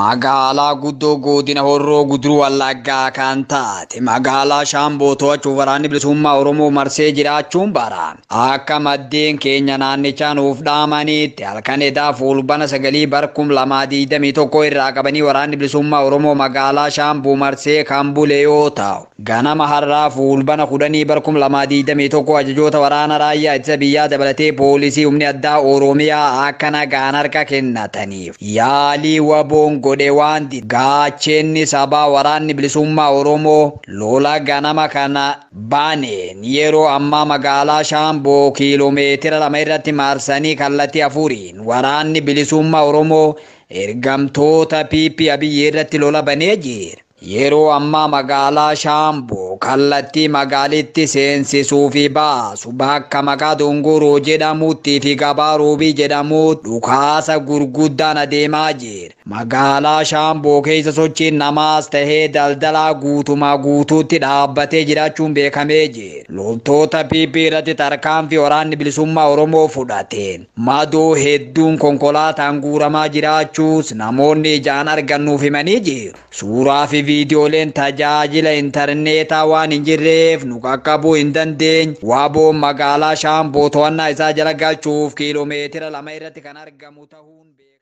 Magaalaa guddoo godina Horroo Guduruu Wallaggaa kan taate magaalaa Shaamboo to'achuuf waraanni bilisummaa Oromoo marsee jiraachuun barame. Akka maddeen keenya naannichaa nuuf dhaamanitti halkan edaa Fulbaana 9 bara 2021 irraa qabanii waraanni bilisummaa Oromoo magaalaa Shaamboo marsee kan bule yoo ta'u, ganama har'aa Fulbaana 10 bara 2021 ajajoota waraana raayyaa ittisa biyyaa dabalatee poolisii humni addaa Oromiyaa akka nagaan harka kennataniif yaalii WBOn godhe waan gaachenni sabaa waraanni bilisummaa Oromoo lola ganama kana baaneen yeroo ammaa magaalaa Shaamboo kiiloomeetira 2 irratti marsanii kallattii 4 waraanni bilisummaa Oromoo ergamtoota PP Abiyyi irratti lola banee jira. Yeroo ammaa magaalaa Shaamboo kallattii magaalitti seensisuu fi baasu bakka maqaa Dongoroo jedhamutti fi gabaa Roobii jedhamutti dhukaasa gurguddaan adeemaa jira. Magaalaa Shaamboo keessa sochiin namaas tahee daldalaa guutumaa guutuutti dhaabbatee jiraachuun beekamee jira. Loltoota PP irratti tarkaanfii waraanni bilisummaa Oromoo fudhateen madoo hedduun konkolaataan guuramaa jiraachuus namoonni ijaan argannuuf himanii jiru. Suuraa fi viidiyooleen tajaajila intarneetaa waan hin jirreef nu qaqqabuu hin dandeenye. WBOn magaalaa Shaamboo to'annaa isaa jala galchuuf kiiloomeetira 2 irratti kan argamu ta'uun beekama.